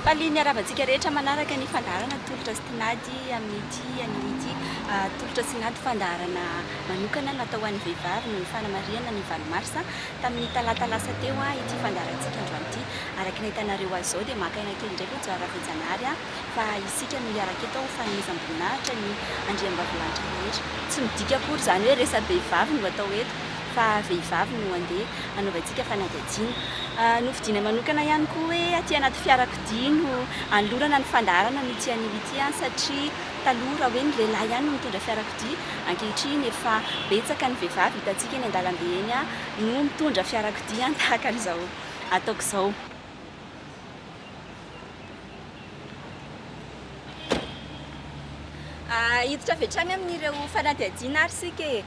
Faly miarahaba antsika rehetra manaraka ny fandaharana Tolotra sy Tinady amin'ity anio ity. Tolotra sy Tinady fandaharana manokana natao ho an'ny vehivavy noho ny fanamarihana ny valo marsa tamin'ny talata lasa teo ity fandaharantsika androany ity. Araka ny ahitanareo azy izao dia maka aina kely indray aloha Johary Ravejanahary fa isika no hiaraka eto ho fanomezam-boninahitra ny andriambavilanitra rehetra. Tsy midika akory izany hoe resa-behivavy no atao eto fa vehivavy no andeha hanaovantsika fanadihadiana. Nofidiana manokana ihany koa hoe aty anaty fiarakodia no anolorana ny fandaharana amin'ity anio ity satria taloha raha hoe ny lehilahy ihany no mitondra fiarakodia, ankehitriny efa betsaka ny vehivavy hitantsika eny an-dalambe eny no mitondra fiarakodia tahaka an'izao ataoko izao. Hiditra avy hatrany amin'ireo fanadihadiana ary isika e.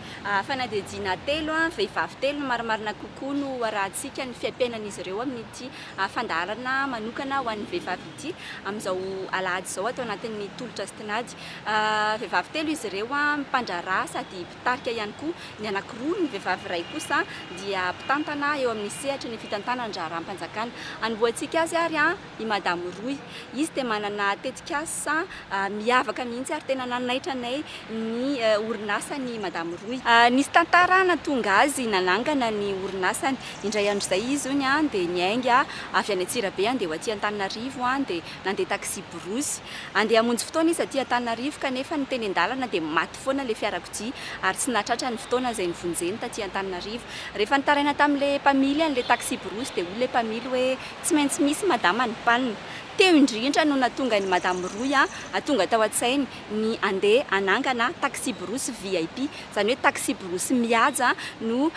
Fanadihadiana telo, vehivavy telo no marimarina kokoa no arahantsika ny fiaimpiainan'izy ireo amin'ity fandaharana manokana ho an'ny vehivavy ity amin'izao alahady izao ato anatin'ny tolotra sy tinady. Vehivavy telo izy ireo, mpandraharaha sady mpitarika ihany koa ny anankiroa, ny vehivavy iray kosa dia mpitantana eo amin'ny sehatry ny fitantanan-draharaham-panjakana. Anombohantsika azy ary i Madame Roy. Izy dia manana tetikasa miavaka mihitsy ary tena nanaitra anay ny orinasany Madame Roy. Nisy tantara nahatonga azy nanangana ny orinasany. Indray andro izay izy hono dia niainga avy any Antsirabe handeha ho aty Antananarivo dia nandeha taxi-brousse. Handeha hamonjy fotoana izy aty Antananarivo kanefa ny teny an-dalana dia maty foana ilay fiarakodia ary tsy nahatratra ny fotoana izay novonjeny taty Antananarivo. Rehefa nitaraina tamin'ilay mpamily an'ilay taxi-brousse dia hoy ilay mpamily hoe tsy maintsy misy madama ny panne. Teo indrindra no nahatonga an'i Madame Roy tonga tao an-tsainy ny handeha hanangana taxi-brousse VIP. Izany hoe taxi-brousse mihaja no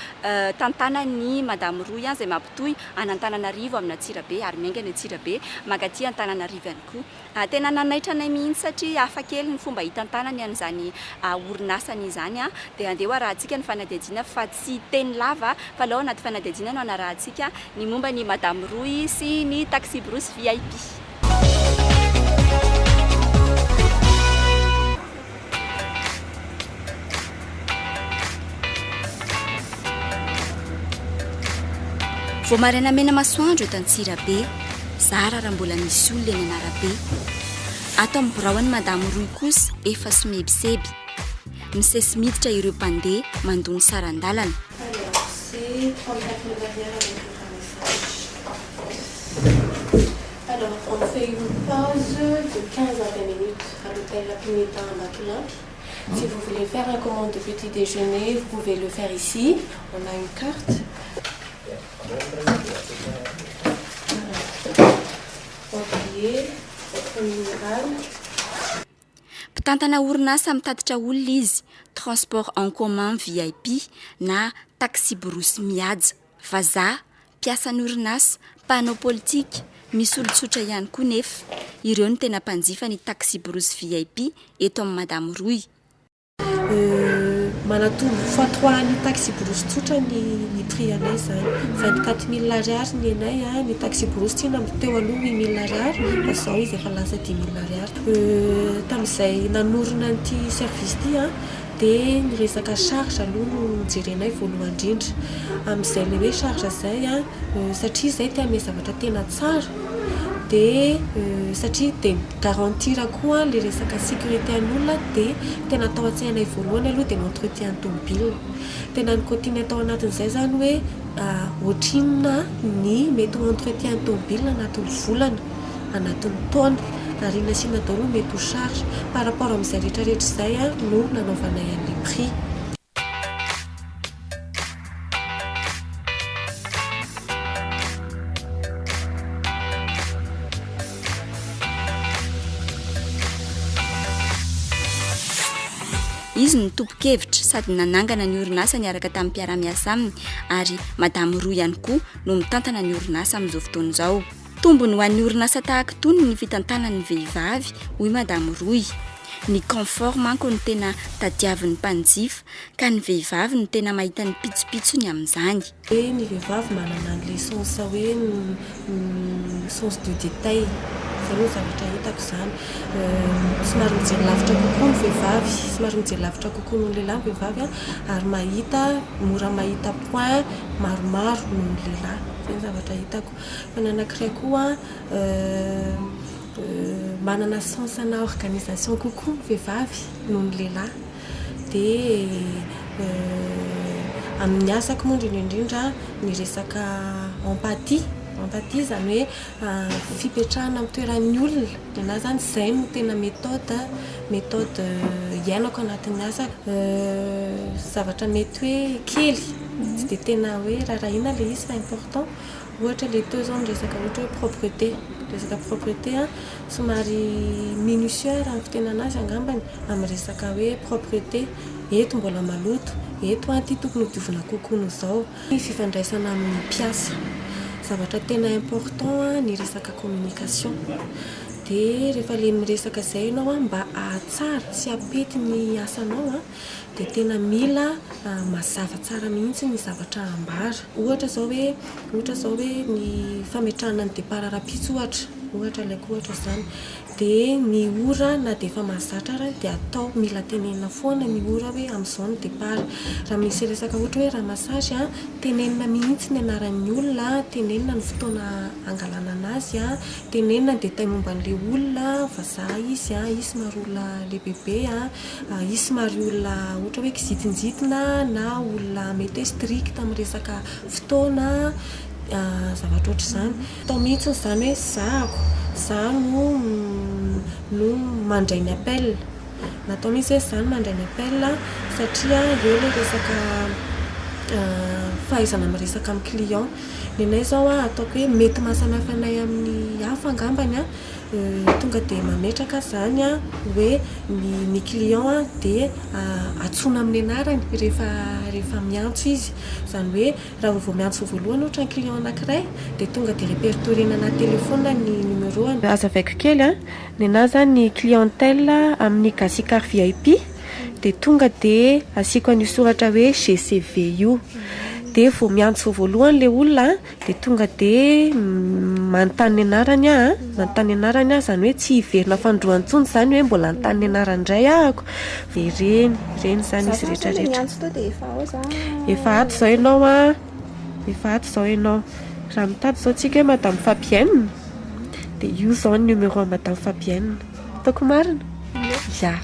tantanan'i Madame Roy izay mampitohy an'Antananarivo amin'Antsirabe ary miainga any Antsirabe mankaty Antananarivo ihany koa. Tena nanaitra anay mihitsy satria hafa kely ny fomba hitantanany an'izany orinasany izany. Dia andeha ho arahantsika ny fanadihadiana fa tsy teny lava fa aleo anaty fanadihadiana no hanarahantsika ny momba ny Madame Roy sy ny Taxi-brousse VIP. Vao maraina mena masoandro eto Antsirabe, zara raha mbola misy olona eny an'arabe. Ato amin'ny biraon'i Madame Roy kosa efa somebiseby. Misesy miditra ireo mpandeha mandoa ny saran-dalana. Alors c'est 34 mille ariary avec le ramassage. Alors on fait une pause de 15 à 20 minutes à l'hôtel La Pineda Ambatolampy. Si vous voulez faire la commande de petit déjeuner, vous pouvez le faire ici. On a une carte. Voilà. Votre minéral. Mpitantana orinasa mitatitra olona izy, transport en commun VIP na taxi-brousse mihaja. Vazaha, mpiasan'ny orinasa, mpanao politika, misy olon-tsotra ihany koa nefa. Ireo no tena mpanjifa ny taxi-brousse VIP eto amin'ny Madame Roy. Manatombo fois trois ny taxi-brousse tsotra ny ny prix anay izany. 24000 ariary ny anay, ny taxi-brousse tsinona teo aloha 8000 ariary fa izao izy efa lasa 10000 ariary. Tamin'izay nanorina an'ity service ity dia ny resaka charge aloha no nojerenay voalohany indrindra. Amin'izay ilay hoe charge izay satria izay te hanome zavatra tena tsara dia satria dia mi-garantir koa ilay resaka sécurité an'ny olona dia tena tao an-tsainay voalohany aloha dia ny entretien ny tomobile. Tena nikaotianay tao anatin'izay izany hoe ohatrinona ny mety ho entretien ny tomobile anatin'ny volana, anatin'ny taona ary inona sy inona daholo no mety ho charge. Par rapport amin'izay rehetra rehetra izay no nanaovanay an'ilay prix. Izy no tompon-kevitra sady nanangana ny orinasa niaraka tamin'ny mpiara-miasa aminy ary Madame Roa ihany koa no mitantana ny orinasa amin'izao fotoana izao. Tombony ho an'ny orinasa tahaka itony ny fitantanan'ny vehivavy, hoy Madame Roy. Ny confort manko no tena tadiavin'ny mpanjifa ka ny vehivavy no tena mahita ny pitsopitsony amin'izany. Hoe ny vehivavy manana an'ilay sens hoe sens du détail, izay aloha ny zavatra hitako izany. Somary mijery lavitra kokoa ny vehivavy, somary mijery lavitra kokoa noho ny lehilahy ny vehivavy ary mahita, mora mahita point maromaro noho ny lehilahy. Izay ny zavatra hitako. Fa ny anankiray koa manana sens ana organisation kokoa ny vehivavy noho ny lehilahy. Dia amin'ny asako moa indrindra indrindra ny resaka empathie, empathie izany hoe fipetrahana amin'ny toeran'ny olona, ny anahy izany izay no tena méthode, méthode iainako anatin'ny asako. Zavatra mety hoe kely, tsy dia tena hoe raharahiana ilay izy fa important. Ohatra le teo zao ny resaka ohatra hoe propreté, resaka propreté an, somary minutieux raha ny fitenana azy angambany amin'ny resaka hoe propreté, eto mbola maloto, eto an ity tokony ho diovina kokoa noho izao. Ny fifandraisana amin'ny mpiasa, zavatra tena important ny resaka communication, dia rehefa le miresaka izay ianao an mba hahatsara sy hampety ny asanao an, dia tena mila mazava tsara mihitsy ny zavatra ambara. Ohatra izao hoe, ohatra izao hoe ny fametrahana ny départ rahampitso ohatra, ohatra alaiko ohatra izany, dia ny ora na dia efa mahazatra ary dia atao mila tenenina foana ny ora hoe amin'izao ny départ. Raha misy resaka ohatra hoe ramassage, tenenina mihitsy ny anaran'ny olona, tenenina ny fotoana hangalana an'azy, tenenina ny détail momba an'ilay olona, vazaha izy, izy somary olona lehibebe, Hisy somary olona ohatra hoe kizitinjitina na olona mety hoe strict amin'ny resaka fotoana, zavatra ohatr'izany. Atao mihitsy izany hoe zahako, za no no mandray ny appel. Natao mihitsy hoe za no mandray ny appel satria eo ilay resaka fahaizana miresaka amin'ny client. Ny anay izao ataoko hoe mety mahasamihafa anay amin'ny hafa angambany an. Tonga dia mametraka izany hoe ny ny client dia antsoina amin'ny anarany rehefa rehefa miantso izy. Izany hoe raha vao miantso voalohany ohatra ny client anankiray dia tonga dia répertorier-na anaty téléphone ny numéro-ny. Hazavaiko kely an, ny anahy izany ny clientèle amin'ny Gasicar VIP dia tonga dia asiako an'io soratra hoe GCV io. Dia vao miantso voalohany ilay olona Dia tonga dia manontany ny anarany aho an, manontany ny anarany aho, izany hoe tsy hiverina fanindroany intsony izany hoe mbola hanontany ny anarany indray ahako. Dia ireny, ireny izany izy rehetra rehetra. Efa ato izao ianao an, efa ato izao ianao. Raha mitady izao tsika hoe Madame Fabienne, dia io izao ny numéro an'i Madame Fabienne. Ataoko marina? Ya.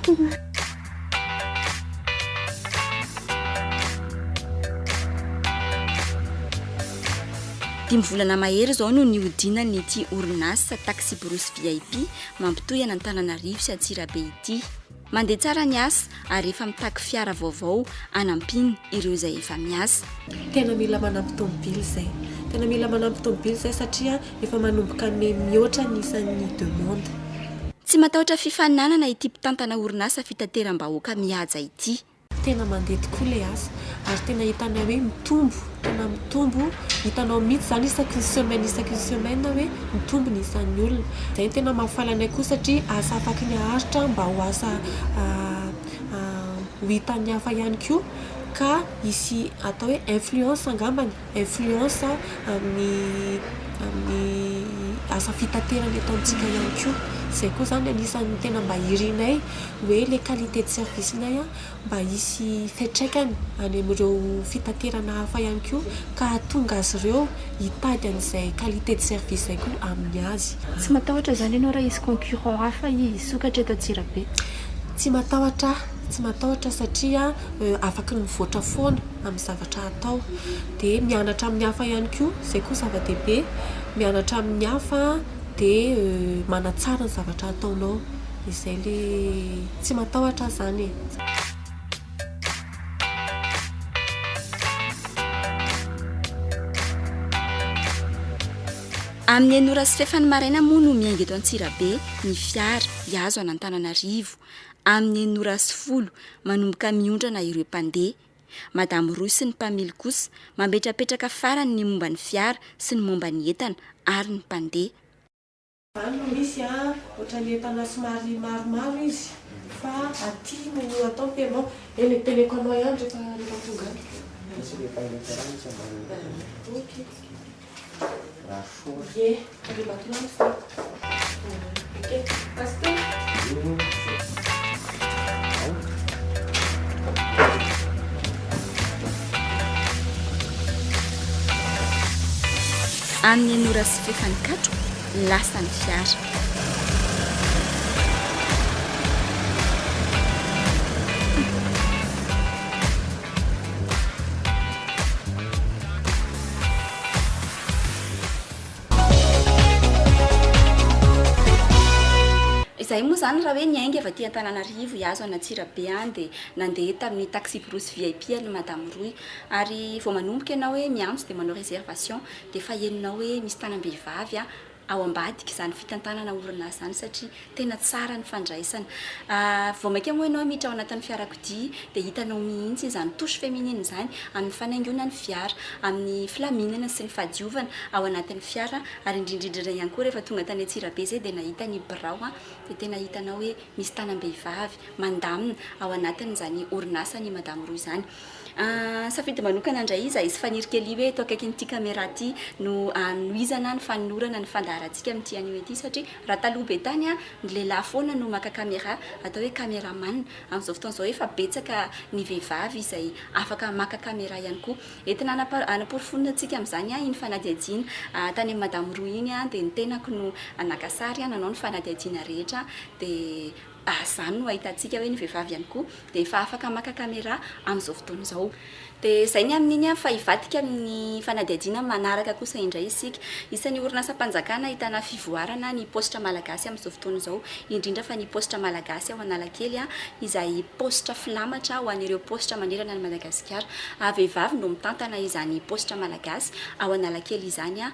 Dimy volana mahery izao no nihodinan'ity orinasa Taxi-brousse VIP mampitohy an'Antananarivo sy Antsirabe ity. Mandeha tsara ny asa ary efa mitaky fiara vaovao hanampiana ireo izay efa miasa. Tena mila manampy tomobily izay. Tena mila manampy tomobily izay satria efa manomboka mihoatra ny isan'ny demande. Tsy matahotra fifaninanana ity mpitantana orinasa fitateram-bahoaka mihaja ity. Tena mandeha tokoa ilay asa ary tena hitanay hoe mitombo, tena mitombo, hitanao mihitsy izany isaky ny semaine isaky ny semaine hoe mitombo ny isan'ny olona. Izay no tena mahafaly anay koa satria asa afaky ny haharitra mba ho asa ho hitan'ny hafa ihany koa ka hisy atao hoe influence angambany. influence amin'ny amin'ny asa fitaterana eto amintsika ihany koa. Izay koa izany anisan'ny tena mba irinay hoe ilay qualité de service-nay mba hisy fiantraikany any amin'ireo fitaterana hafa ihany koa ka hahatonga azy ireo hitady an'izay qualité de service izay koa amin'ny azy. Tsy matahotra izany ianao raha hisy concurrent hafa hisokatra eto Antsirabe? Tsy matahotra aho, tsy matahotra satria afaky ny mivoatra foana amin'ny zavatra atao. Dia mianatra amin'ny hafa ihany koa, izay koa zava-dehibe, mianatra amin'ny hafa dia manatsara ny zavatra ataonao. Izay ilay tsy matahotra aho izany e. Amin'ny enina ora sy fahefany maraina moa no miainga eto Antsirabe ny fiara hihazo an'Antananarivo. Amin'ny enina ora sy folo, manomboka miondrana ireo mpandeha. Madame Roy sy ny mpamily kosa mametrapetraka farany ny momba ny fiara sy ny momba ny entana ary ny mpandeha. Any no misy a, ohatran'ny entana somary maromaro izy fa aty no atao ny paiement. Eny e, teneko anao ihany rehefa rehefa tonga any. Misy rehefa ilay karaha misy ambany Ok. Raha soa. Ie, any Ambatolampy zay. Ok, Pasteur. Ao. Amin'ny ora sy fefany katroka, lasa ny fiara. Izahay moa izany raha hoe niainga avy aty Antananarivo hihazo an'Antsirabe any dia nandeha tamin'ny taxi-brousse VIP an'i Madame Roy. Ary vao manomboka ianao hoe miantso dia manao réservation dia efa henonao hoe misy tanam-behivavy ao ambadika izany fitantanana orinasa izany satria tena tsara ny fandraisana. Vao mainka moa ianao miditra ao anatin'ny fiarakodia dia hitanao mihitsy izany touche féminine izany amin'ny fanaingoana ny fiara, amin'ny filaminana sy ny fahadiovana ao anatin'ny fiara ary indrindra indrindra ihany koa rehefa tonga tany Antsirabe izay dia nahita ny birao dia tena hitanao hoe misy tanam-behivavy mandamina ao anatin'izany orinasan'i Madame Roa izany. Safidy manokana indray izahay sy Faniry Kelly hoe eto akaikin'ity caméra ity no hanohizana ny fanolorana ny fandaharantsika amin'ity anio ity satria raha taloha be tany ny lehilahy foana no maka caméra atao hoe caméraman. Amin'izao fotoana izao efa betsaka ny vehivavy izay afaka maka caméra ihany koa. Entina hanaporofoana antsika amin'izany iny fanadihadiana tany amin'i Madame Roa iny dia ny tenako no naka sary nanao ny fanadihadiana rehetra dia Izany no ahitantsika hoe ny vehivavy ihany koa dia efa afaka maka caméra amin'izao fotoana izao. Dia izay ny amin'iny fa hivadika amin'ny fanadihadiana manaraka kosa indray isika. Isan'ny orinasam-panjakana ahitana fivoarana ny paositra malagasy amin'izao fotoana izao, indrindra fa ny paositra malagasy ao Analakely izay paositra filamatra ho an'ireo paositra manerana an'i Madagasikara. Vehivavy no mitantana izany paositra malagasy ao Analakely izany.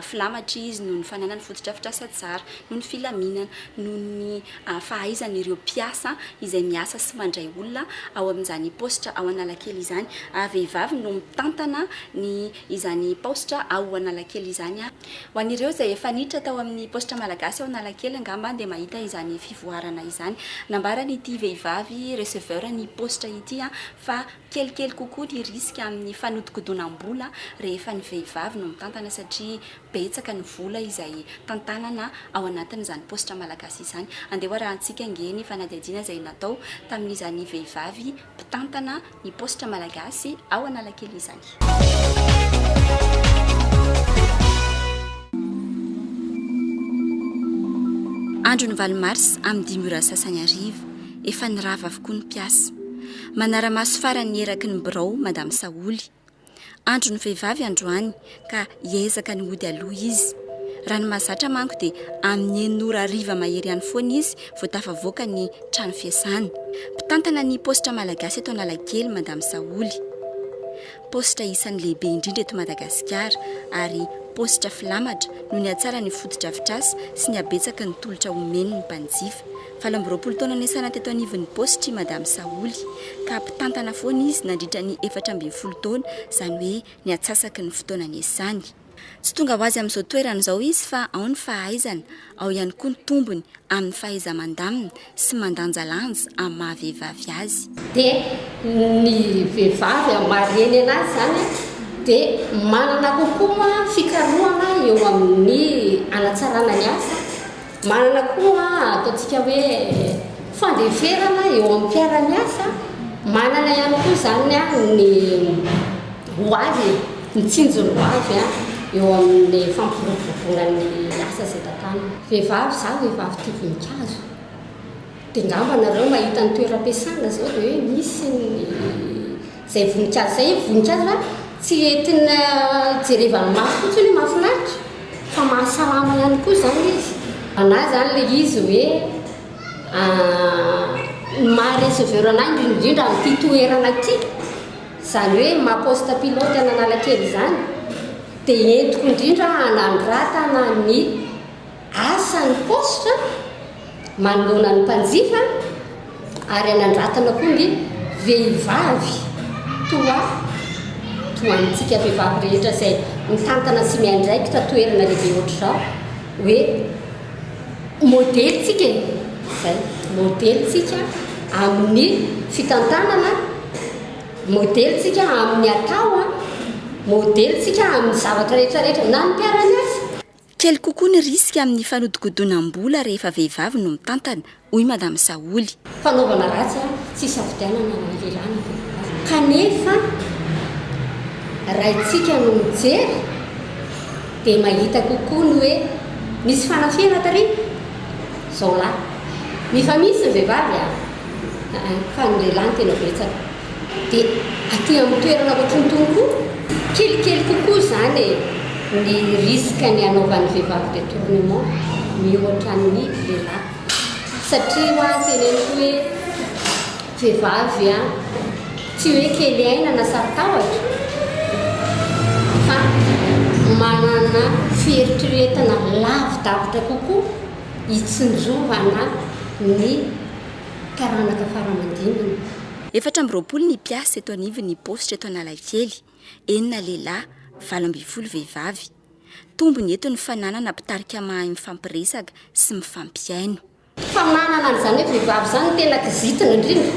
Filamatra izy noho ny fananany fotodrafitrasa tsara, noho ny filaminana, noho ny fahaizan'ireo mpiasa izay miasa sy mandray olona ao amin'izany paositra ao Analakely izany. Vehivavy no mitantana ny izany paositra ao Analakely izany. Ho an'ireo izay efa niditra tao amin'ny paositra malagasy ao Analakely angamba dia mahita izany fivoarana izany. Nambaran'ity vehivavy receveur ny paositra ity fa kelikely kokoa ny risque amin'ny fanodikodonam-bola rehefa ny vehivavy no mitantana satria Betsaka ny vola izay tantanana ao anatin'izany paositra malagasy izany. Andeha ho arahantsika ange ny fanadihadiana izay natao tamin'izany vehivavy mpitantana ny paositra malagasy ao Analakely izany. Andron'ny valo marsa amin'ny dimy ora sasany hariva, efa nirava avokoa ny mpiasa. Manara-maso farany ny eraky ny birao Madame Saholy. Andron'ny vehivavy androany ka hiezaka ny hody aloha izy. Raha ny mahazatra manko dia amin'ny enina ora hariva mahery any foana izy vao tafavoaka ny trano fiasany. Mpitantana ny paositra malagasy eto Analakely Madame Saholy. Paositra isan'ny lehibe indrindra eto Madagasikara ary paositra filamatra noho ny hatsaran'ny fotodrafitrasa sy ny habetsaky ny tolotra omeny ny mpanjifa. 28 taona niasana teto anivon'ny paositra i Madame Saholy, ka mpitantana foana izy nandritra ny 14 taona, izany hoe ny atsasaky ny fotoana niasany. Tsy tonga ho azy amin'izao toerana izao izy fa ao ny fahaizana, ao ihany koa ny tombony amin'ny fahaiza-mandamina sy mandanjalanja amin'ny maha vehivavy azy. Dia ny vehivavy amin'ny maha reny anazy izany dia manana kokoa fikarohana eo amin'ny hanatsarana ny asa. Manana koa ataontsika hoe fandeferana eo amin'ny mpiara-miasa, manana ihany koa izany ny ho avy, ny tsinjo ny ho avy eo amin'ny fampiroboroboana ny asa izay tantanina. Vehivavy, izaho vehivavy tia voninkazo. Dia angamba nareo mahita ny toeram-piasana izao dia hoe misy ny izay voninkazo izay, voninkazo a tsy entina jerevan'ny maso fotsiny hoe mahafinaritra fa mahasalama ihany koa izany izy. Anà izany ilay izy hoe ny maha receveur anà indrindra indrindra amin'ity toerana ity, izany hoe maha poste pilote an'Analakely izany dia entiko indrindra hanandratana ny Asan'ny paositra manoloana ny mpanjifa ary anandratana koa ny vehivavy toa toa antsika vehivavy rehetra izay mitantana sy miandraikitra toerana lehibe ohatr'izao hoe. Modely tsika e! Zay, modely tsika amin'ny fitantanana, modely tsika amin'ny atao an, modely tsika amin'ny zavatra rehetra rehetra, na ny mpiara-miasa. Kely kokoa ny risque amin'ny fanodikodonam-bola rehefa vehivavy no mitantana, hoy Madame Saholy. Fanaovana ratsy an, tsy isafidianana na lehilahy na vehivavy. Kanefa raha itsika no mijery dia mahita kokoa ny hoe nisy fanafihana tary zao lahy. Efa misy ny vehivavy an, fa ny lehilahy no tena betsaka. Dia aty amin'ny toerana ohatran'itony koa, kelikely kokoa izany e ny risque ny hanaovan'ny vehivavy détournement mihoatra ny lehilahy. Satria hoa teneniko hoe vehivavy an, tsy hoe kely aina na saro-tahotra fa manana fieritreretana lavidavitra kokoa hitsinjovana ny taranaka fara aman-dimbiny. 24 ny mpiasa eto anivon'ny paositra eto Analakely, enina lehilahy, 18 vehivavy. Tombony eto ny fananana mpitarika mahay mifampiresaka sy mifampihaino. Fa manana an'izany hoe vehivavy izany no tena kizitina indrindra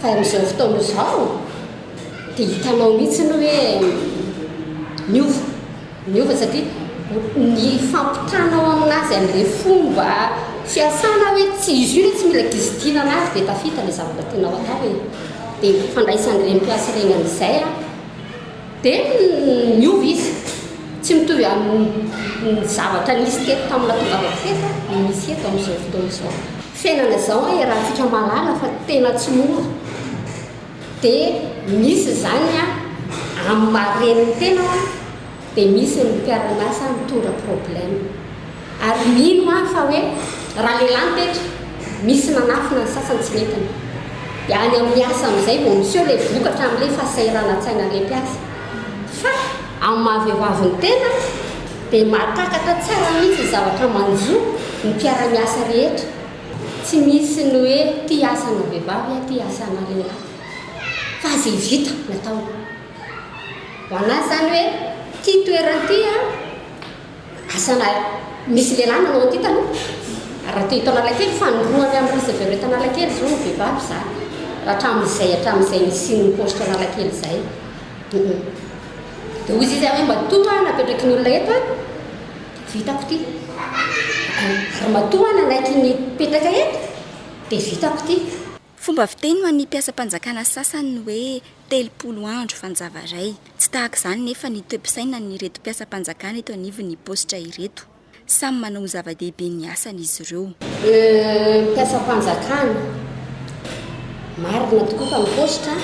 fa amin'izao fotoana izao dia hitanao mihitsy ny hoe miova, miova satria ny fampitanao aminazy an'ilay fomba fiasana hoe tsy izy io tsy mila kizitina anazy dia tafita ilay zavatra tianao atao e, dia fandraisan'ireny mpiasa ireny an'izay an. Dia miova izy. Tsy mitovy amin'ny zavatra nisy teto tamin'ny nahatongavako teto ny misy eto amin'izao fotoana izao. Fiainana izao an, iarahantsika mahalala fa tena tsy mora. Dia misy izany an, amin'ny maha renin'ny tena an, dia misy ny mpiara-miasa mitondra problème. Ary mino aho fa hoe raha lehilahy ny teto, misy nanafina ny sasany tsy nentina. Dia any amin'ny asa amin'izay vao miseho ilay vokatra amin'ilay fahasahiranantsainan'ilay mpiasa. Fa amin'ny maha vehivavy ny tena dia mahatakatra tsara mihitsy ny zavatra manjo ny mpiara-miasa rehetra. Tsy misy ny hoe ity asana vehivavy, ity asana lehilahy. Fa izay vita no atao. Ho an'ahy izany hoe ity toerana ity an, Asa na misy lehilahy nanao an'ity taloha? Raha te eto Analakely, fanindroany amin'ny receveur eto Analakely izao ny vehivavy izany. Raha hatramin'izay hatramin'izay nisian'ny paositra Analakely izay. Dia hoy izy hoe matoa napetraky ny olona eto an, vitako ity. Ary matoa nanaiky ny hipetraka eto, dia vitako ity. Fomba fiteny ho an'ny mpiasam-panjakana sasany ny hoe 30 andro fanjava iray. Tsy tahaka izany nefa ny toe-pisainan'ireto mpiasam-panjakana eto anivon'ny paositra ireto. Samy manao ho zava-dehibe ny asany izy ireo. Mpiasam-panjakana, marina tokoa fa ny paositra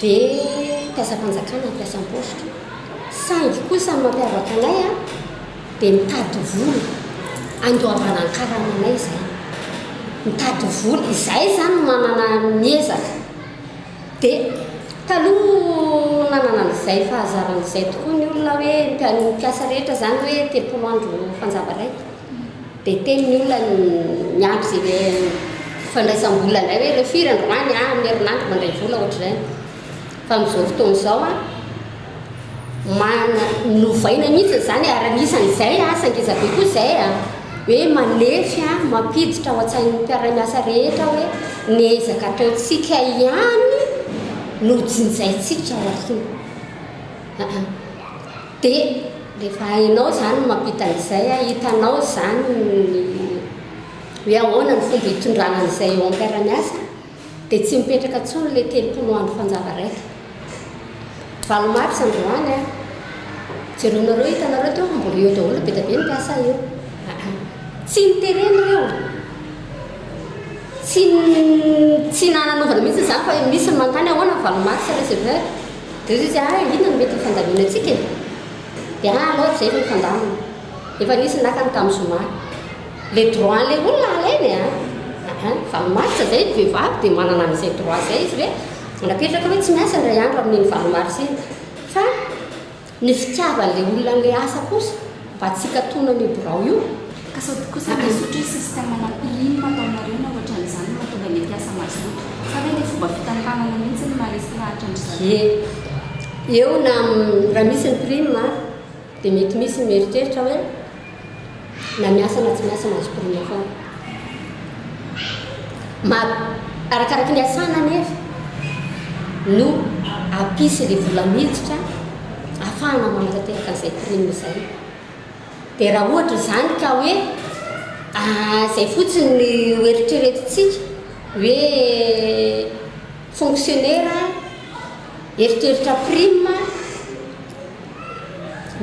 dia mpiasam-panjakana ny mpiasan'ny paositra. Saingy kosa ny mampiavaka anay dia mitady vola andoavana ny karamanay izay. Mitady vola, izay izany no manana miezaka. Dia taloha nanana an'izay fahazarana izay tokoa ny olona hoe ny mpiasa rehetra izany hoe 30 andro fanjava iray. Dia teny ny olona miandry izay fandraisam-bola indray hoe ireo firy androany, amin'ny herinandro mandray vola ohatr'izay. Fa amin'izao fotoana izao an, mana, novaina mihitsy izany ary anisan'izay asa ngeza be koa izay an, hoe manefy an, mampiditra ao an-tsain'ny mpiara-miasa rehetra hoe ny ezaka ataontsika ihany no jinjaintsika ao aoriana. Aa. Dia rehefa hainao izany ny mampita an'izay an, hitanao izany ny hoe ahoana ny fomba hitondrana an'izay eo amin'ny mpiara-miasa, Dia tsy mipetraka intsony ilay 30 andro fanjava raika. 8 mars androany an! Jereonareo hitanareo teo fa mbola eo daholo be dia be ny mpiasa eo. Aa. Tsy niterena ireo. Tsy tsy nananovana mihitsy izany fa misy ny manontany ahoana ny 8 mars receveur. Dia hoy izy ah inona no mety hifandaminantsika e? Dia ah aleo izay no hifandamina. Efa nisy naka ny tamin'ny zoma. Le droit an'ilay olona alainy a! Aa 8 mars zay ny vehivavy dia manana an'izay droit zay izy hoe napetraka hoe tsy miasa indray andro amin'iny 8 mars iny fa ny fitiavan'ilay olona an'ilay asa kosa mba tsy hikatonan'io birao io. Ka sao kosa misy ohatra hoe système ana prime ataonareo na ohatran'izany no mahatonga ny mpiasa mazoto? Sa ve ilay fomba fitantanana mihitsy no maharesy lahatra an-dry zareo? Ie, eo na raha misy ny prime dia mety misy ny mieritreritra hoe. Na miasa na tsy miasa mahazo prime foana. Ma, arakaraky ny asana anefa no hampisy ilay vola miditra ahafahana manatanteraka an'izay prime izay. Dia raha ohatra izany ka hoe izay fotsiny no eritreretintsika hoe fonctionnaire eritreritra prime,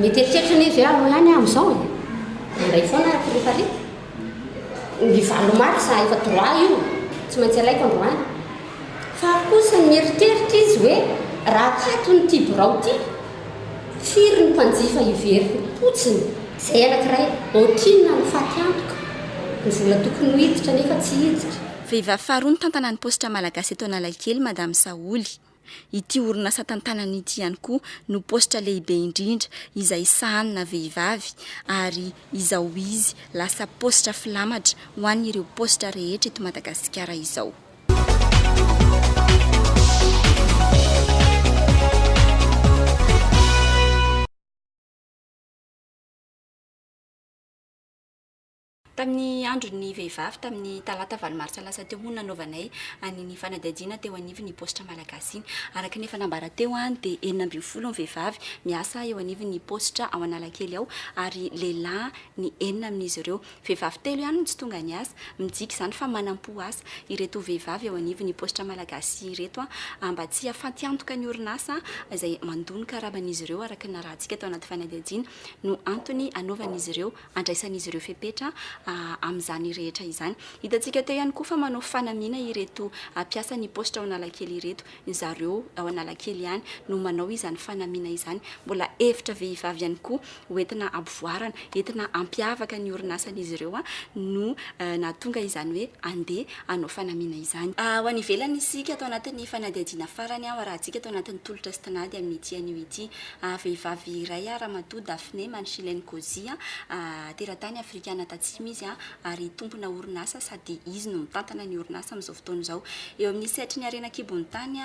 mety eritreritra anie ve aloha ihany aho amin'izao e? Mandray foana aho rehefa Ny valo marsa efa droit io, tsy maintsy alaiko androany. Fa kosa mieritreritra izy hoe raha akatony ity birao ity, firy ny mpanjifa hiverina fotsiny. Izay anankiray, ohatrinona ny faty antoka, ny vola tokony ho hiditra nefa tsy hiditra. Vehivavy faharoa nitantana ny paositra malagasy eto Analakely Madame Saholy. Ity orinasa tantanany ity ihany koa no paositra lehibe indrindra izay sahanina vehivavy ary izao izy lasa paositra filamatra ho an'ireo paositra rehetra eto Madagasikara izao. Tamin'ny andron'ny vehivavy, tamin'ny talata valo martsa lasa teo moa no nanaovanay an'iny fanadihadiana teo anivon'ny paositra malagasy iny. Araka ny efa nambara teo dia 16 ny vehivavy miasa eo anivon'ny paositra ao Analakely ao ary lehilahy ny enina amin'izy ireo. Vehivavy telo ihany no tsy tonga niasa. Midika izany fa manam-po asa ireto vehivavy eo anivon'ny paositra malagasy ireto mba tsy hahafantiantoka ny orinasa izay mandoa ny karaman'izy ireo araka ny narahantsika tao anaty fanadihadiana no antony anaovan'izy ireo andraisan'izy ireo fepetra amin'izany rehetra izany. Hitantsika teo ihany koa fa manao fanamiana ireto mpiasan'ny paositra ao Analakely ireto. Ny zareo ao Analakely ihany no manao izany fanamiana izany. Mbola hevitra vehivavy ihany koa ho entina hampivoarana, entina hampiavaka ny orinasan'izy ireo no nahatonga izany hoe handeha hanao fanamiana izany. Ho any ivelany isika ato anatin'ny fanadihadiana farany arahantsika ato anatin'ny tolotra sy tinady amin'ity anio ity. Vehivavy iray, Ramatoa Daphne Manchilen Kozi, teratany Afrikana Tatsimo izy ary tompona orinasa sady izy no mitantana ny orinasa amin'izao fotoana izao. Eo amin'ny sehatry ny harena an-kibon'ny tany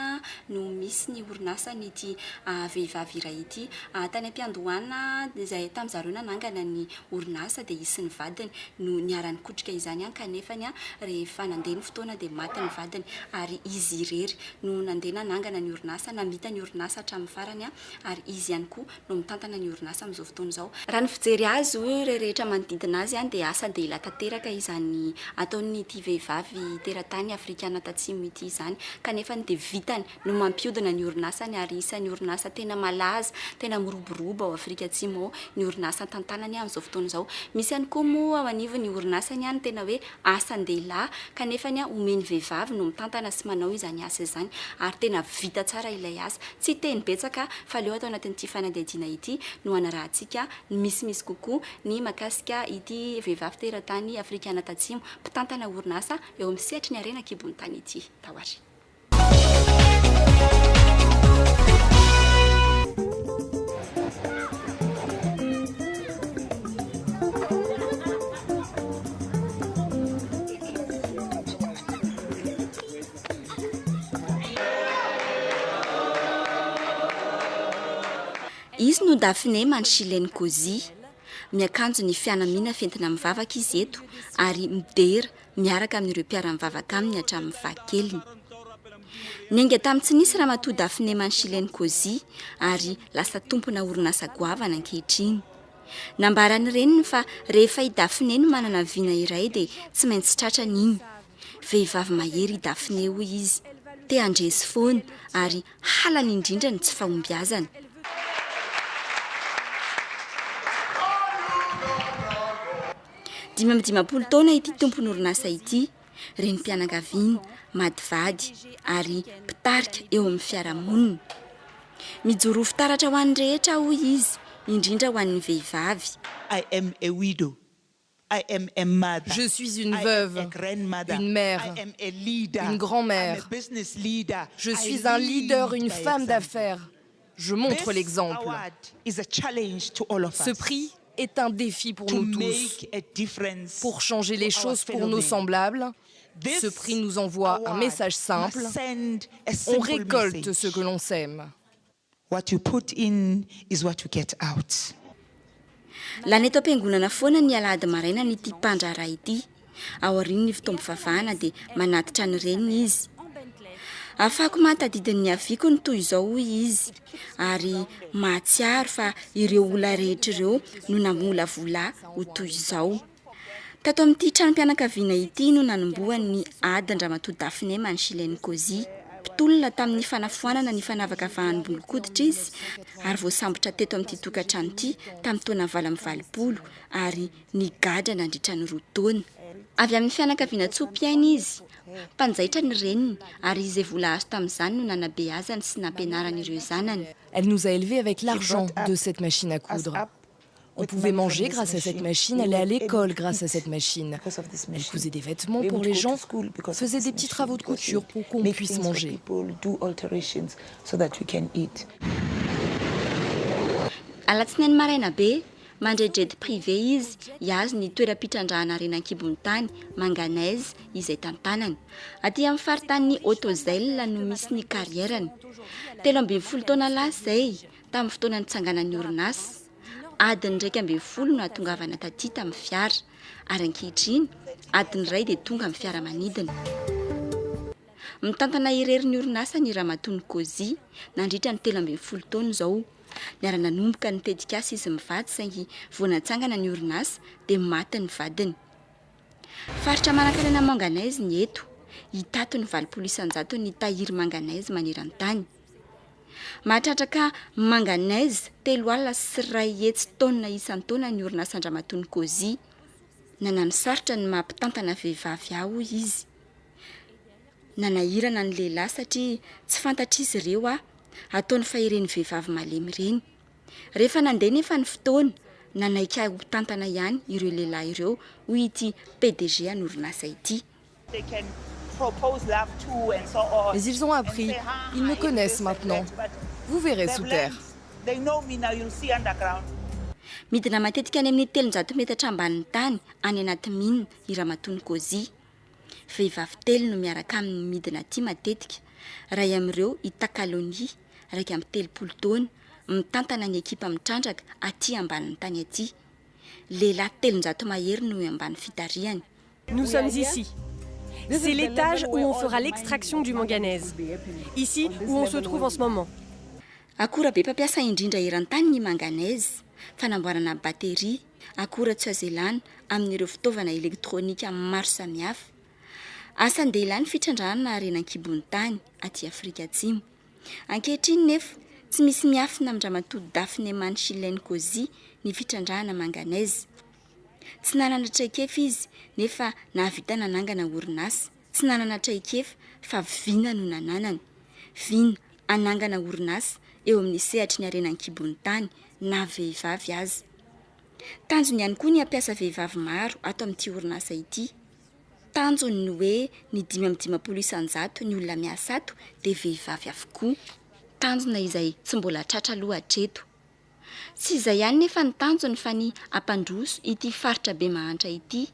no misy ny orinasan'ity vehivavy iray ity. Tany am-piandohana izay tamin'izareo nanangana ny orinasa dia izy sy ny vadiny no niara-nikotrika izany kanefa rehefa nandeha ny fotoana dia maty ny vadiny ary izy irery no nandeha nanangana ny orinasa, namita ny orinasa hatramin'ny farany ary izy ihany koa no mitantana ny orinasa amin'izao fotoana izao. Raha ny fijery azy ireo rehetra manodidina azy dia asa dehilahy tanteraka izany ataon'ity vehivavy teratany afrikana tatsimo ity izany kanefa dia vitany no mampiodina ny orinasany ary isan'ny orinasa tena malaza, tena miroborobo ao Afrika Atsimo ao ny orinasa tantanany amin'izao fotoana izao. Misy ihany koa moa ao anivon'ny orinasany ny tena hoe asan-dehilahy kanefa omeny vehivavy no mitantana sy manao izany asa izany ary tena vita tsara ilay asa. Tsy hiteny betsaka fa aleo ato anatin'ity fanadihadiana ity no hanarahantsika ny misimisy kokoa ny mahakasika ity vehivavy teratany Afrikana Tatsimo mpitantana orinasa eo amin'ny sehatry ny harena an-kibon'ny tany ity. Tao ary. Izy no Daphne Manchilene Kozi. Miakanjo ny fianamiana fentina mivavaka izy eto ary midera miaraka amin'ireo mpiara-mivavaka aminy hatramin'ny fahakeliny. Niainga tamin'ny tsy nisy Ramatoa Daphne Manchilene Kozi ary lasa tompona orinasa goavana ankehitriny. Nambaran'ny reniny fa rehefa i Daphne no manana vina iray dia tsy maintsy tratrany iny. Vehivavy mahery i Daphne hoy izy, te handresy foana ary halany indrindra ny tsy fahombiazana. 55 taona ity tompon'orinasa ity, renim-pianakaviana, maty vady ary mpitarika eo amin'ny fiarahamonina. Mijoro ho fitaratra ho an'ny rehetra aho hoy izy, indrindra ho an'ny vehivavy. I am a widow. I am a mother. Je suis une I am veuve, a grandmother. une mère, I am a leader. une grand-mère. I'm a business leader. Je I suis un leader, lead une by femme example. d'affaires. Je montre This l'exemple. award is a challenge to all of Ce us prix est un défi pour to nous tous, make a difference pour changer to les our choses pour fellow nos men. semblables. This Ce prix nous envoie un award message must simple. send a On simple récolte message. ce que l'on sème. What you put in is what you get out. Lany eto am-piangonana foana ny alahady maraina ity mpandraharaha ity. Aorian'ny fotoam-pivavahana dia manatitra ny reniny izy. Ahafahako mahatadidy ny niaviako ny toy izao hoy izy ary mahatsiaro fa ireo olona rehetra ireo no namolavola ho toy izao. Tato amin'ity tranom-pianakaviana ity no nanombohany ny adin-dRamatoa Daphne Manchilene Kozi. Mpitolona tamin'ny fanafoanana ny fanavakavahan'ny-bolon-koditra izy ary voasambotra teto amin'ity tokantrano ity tamin'ny taona 88 ary nigadra nandritra ny 2 taona. Avy amin'ny fianakaviana tso-piaina izy, mpanjaitra ny reniny ary izay vola azo tamin'izany no nanabeazany sy nampianarany ireo zanany. Elle nous a élevés avec l'argent de cette machine à coudre. On pouvait manger grâce à cette machine, aller à l'école grâce à cette machine. Elle cousait des vêtements pour les gens, faisait des petits travaux de couture pour qu'on puisse manger. Alatsinainy maraina be, mandray jet privé izy hihazo ny toeram-pitrandrahana harena an-kibon'ny tany, manganèse, izay tantanany. Aty amin'ny faritanin'i Autozel no misy ny carrière-ny. 13 taona lasa izay, tamin'ny fotoana nitsanganan'ny orinasa. Adiny 11 no nahatongavana taty tamin'ny fiara, ary ankehitriny, adiny iray dia tonga amin'ny fiaramanidina. Mitantana irery ny orinasa ny Ramatoa Nkosi nandritra ny 13 taona izao. Niara-nanomboka ny tetikasa izy mivady saingy vao natsangana ny orinasa dia maty ny vadiny. Faritra manankarena manganèse ny eto. Hitato ny 80% ny tahiry manganèse maneran-tany. Mahatratraka manganèse 130 taonina isan-taona ny orinasan-dRamatoa Nkosi. Nanano sarotra ny maha mpitantana vehivavy ahy hoy izy. Nanahirana ny lehilahy satria tsy fantatr'izy ireo aho. Ataony fa ireny vehivavy malemy ireny. Rehefa nandeha nefa ny fotoana, nanaiky ahy ho mpitantana ihany ireo lehilahy ireo hoy ity PDG an'orinasa ity. Mais ils ont appris, ils me connaissent maintenant. Vous verrez sous terre. Midina matetika any amin'ny 300 metatra ambanin'ny tany any anaty mine i Ramatoa Nkosi. Vehivavy telo no miaraka aminy midina aty matetika. Iray amin'ireo i Takaloni, 31 taona, mitantana ny ekipa mitrandraka aty ambanin'ny tany aty. Lehilahy 300 mahery no eo ambany fitarihany. Nous sommes ici. C'est l'étage où on fera l'extraction du manganèse. Ici où on se trouve en ce moment. Akora be mpampiasa indrindra eran-tany ny manganèse, fanamboarana bateria, akora tsy azo ialana amin'ireo fitaovana elektronika maro samihafa. Asan-dehilahy ny fitrandrahana harena an-kibon'ny tany aty Afrika Atsimo. Ankehitriny nefa, tsy misy miafina amin-dRamatoa Daphne Manchilene Nkosi ny fitrandrahana manganèse. Tsy nanana traikefa izy nefa nahavita nanangana orinasa. Tsy nanana traikefa fa vina no nananany. Vina hanangana orinasa eo amin'ny sehatry ny harena an-kibon'ny tany na vehivavy aza. Tanjony ihany koa ny hampiasa vehivavy maro ato amin'ity orinasa ity. Tanjony ny hoe ny 55% ny olona miasa ato dia vehivavy avokoa. Tanjona izay tsy mbola tratra aloha hatreto. Tsy izay ihany nefa ny tanjony fa ny hampandroso ity faritra be mahantra ity.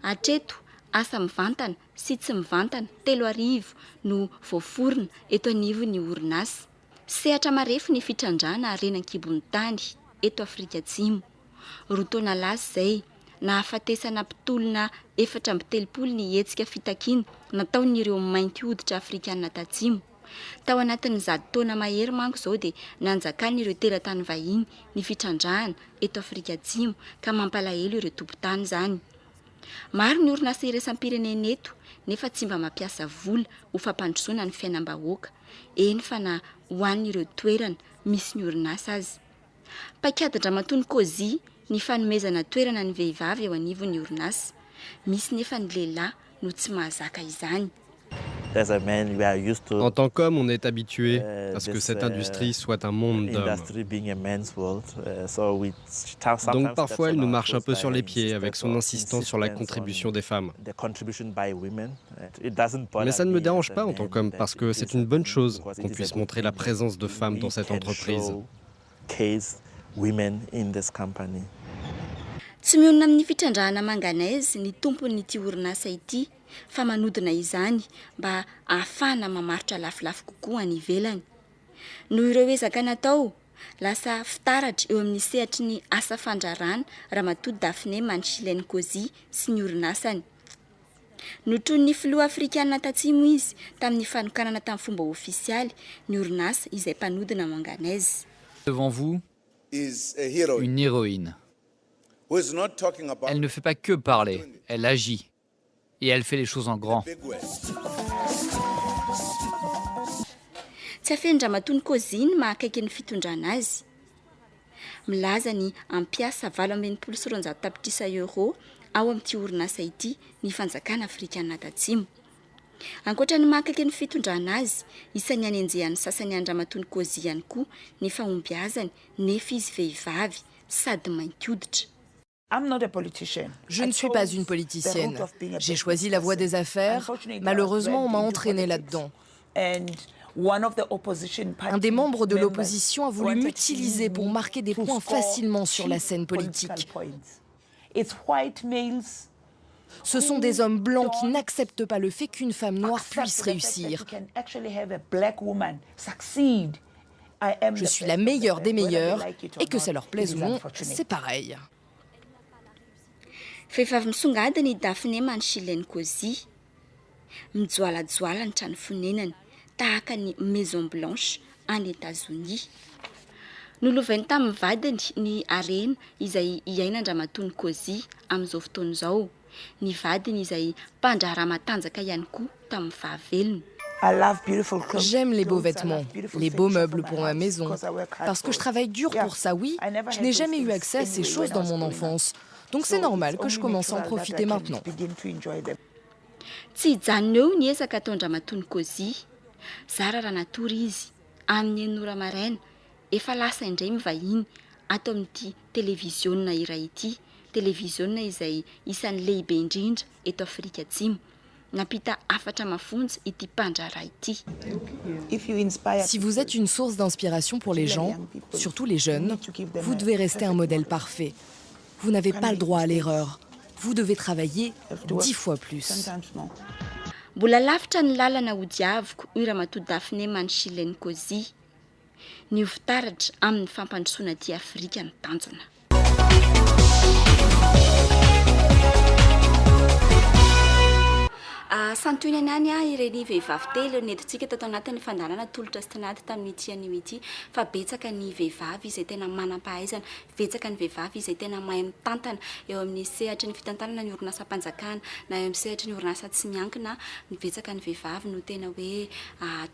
Hatreto, asa mivantana sy tsy mivantana 3000 no voaforona eto anivon'ny orinasa. Sehatra marefo ny fitrandrahana harena an-kibon'ny tany eto Afrika Atsimo. 2 taona lasa izay, nahafatesana mpitolona 34 ny hetsika fitakiana nataon'ireo mainty hoditra afrikanina tatsimo. Tao anatin'ny 100 taona mahery manko izao dia nanjakan'ireo teratany vahiny ny fitrandrahana eto Afrika Atsimo ka mampalahelo ireo tompon-tany izany. Maro ny orinasa iraisam-pirenena eto nefa tsy mba mampiasa vola ho fampandrosoana ny fiainam-bahoaka, eny fa na ho an'ireo toerana misy ny orinasa aza. Paikadin-dRamatoa Nkosi ny fanomezana toerana ny vehivavy eo anivon'ny orinasa. Misy nefa ny lehilahy no tsy mahazaka izany. En tant qu'homme, on est habitué à ce que cette industrie soit un monde d'hommes. Donc parfois, elle nous marche un peu sur les pieds avec son insistance sur la contribution des femmes. Mais ça ne me dérange pas en tant qu'homme parce que c'est une bonne chose qu'on puisse montrer la présence de femmes dans cette entreprise. Tsy mionona amin'ny fitrandrahana manganèse ny tompon'ity orinasa ity fa manodina izany mba ahafahana mamarotra lafolafo kokoa any ivelany. Noho ireo ezaka natao, Lasa fitaratra eo amin'ny sehatry ny asa fandraharahana Ramatoa Daphne Manchile Nkosi sy ny orinasany. Notronin'ny filoha afrikanina tatsimo izy tamin'ny fanokanana tamin'ny fomba ofisialy ny orinasa izay mpanodina manganèse. Devant vous, une héroïne. Elle ne fait pas que parler, elle agit. Et elle fait les choses en grand. Tsy afenin-dRamatoa Nkosi ny maha akaiky ny fitondrana azy. Milaza ny hampiasa 268 tapitrisa euros ao amin'ity orinasa ity ny fanjakana afrikana tatsimo. Ankoatra ny maha akaiky ny fitondrana azy, isan'ny anenjehan'ny sasany an-dRamatoa Nkosi ihany koa ny fahombiazany nefa izy vehivavy sady mainty hoditra. Je ne suis pas une politicienne. J'ai choisi la voie des affaires. Malheureusement, on m'a entraînée là-dedans. Un des membres de l'opposition a voulu m'utiliser pour marquer des points facilement sur la scène politique. Ce sont des hommes blancs qui n'acceptent pas le fait qu'une femme noire puisse réussir. Je suis la meilleure des meilleures, et que ça leur plaise ou non, c'est pareil. Vehivavy misongadina i Daphne Manchile Nkosi. Mijoalajoala ny trano fonenany, tahaka ny Maison Blanche any Etazonia. Nolovainy tamin'ny vadiny ny harena izay iainan-dRamatoa Nkosi amin'izao fotoana izao. Ny vadiny izay mpandraharaha matanjaka ihany koa tamin'ny fahavelony. J'aime les beaux vêtements, les beaux meubles pour ma maison, parce que je travaille dur pour ça, oui. Je n'ai jamais eu accès à ces choses dans mon enfance. Donc c'est normal que je commence à en profiter maintenant. Tsy hijanona eo ny ezaka ataon-dRamatoa Nkosi. Zara raha natory izy, amin'ny enina ora maraina, efa lasa indray mivahiny ato amin'ity televiziona iray ity, televiziona izay isan'ny lehibe indrindra eto Afrika Atsimo. Nampita hafatra mafonja ity mpandraharaha ity. Si vous êtes une source d'inspiration pour les gens, surtout les jeunes, vous devez rester un modèle parfait. Vous n'avez pas le droit à l'erreur. Vous devez travailler 10 fois plus. Mbola lavitra ny lalana hodiaviko, hoy Ramatoa Daphne Manchile Nkosi. Ny ho fitaratra amin'ny fampandrosoana aty Afrika ny tanjona. Santionany ihany ireny vehivavy telo nentintsika tato anatin'ny fandaharana tolotra sy tinady tamin'ity anio ity fa betsaka ny vehivavy izay tena manam-pahaizana, betsaka ny vehivavy izay tena mahay mitantana eo amin'ny sehatry ny fitantanana ny orinasam-panjakana na eo amin'ny sehatry ny orinasa tsy miankina, betsaka ny vehivavy no tena hoe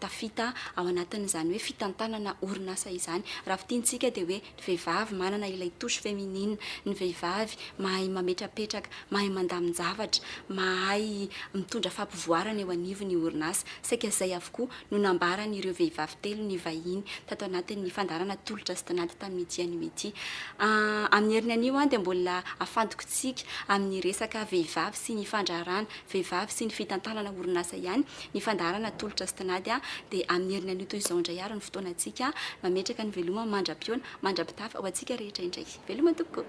tafita ao anatin'izany hoe fitantanana orinasa izany. Raha fintinitsika dia hoe ny vehivavy manana ilay touche féminine, ny vehivavy mahay mametrapetraka, mahay mandamin-javatra, mahay mitondra fampivoarana eo anivon'ny orinasa. Saika izay avokoa no nambaran'ireo vehivavy telo nivahiny tato anatin'ny fandaharana tolotra sy tinady tamin'ity anio ity. Amin'ny heriny anio dia mbola afantokintsika amin'ny resaka vehivavy sy ny fandraharahana, vehivavy sy ny fitantanana orinasa ihany ny fandaharana tolotra sy tinady dia amin'ny heriny anio toy izao indray ary ny fotoanantsika mametraka ny veloma mandra-pihaona, mandra-pitafa ho antsika rehetra indray. Veloma tompoko!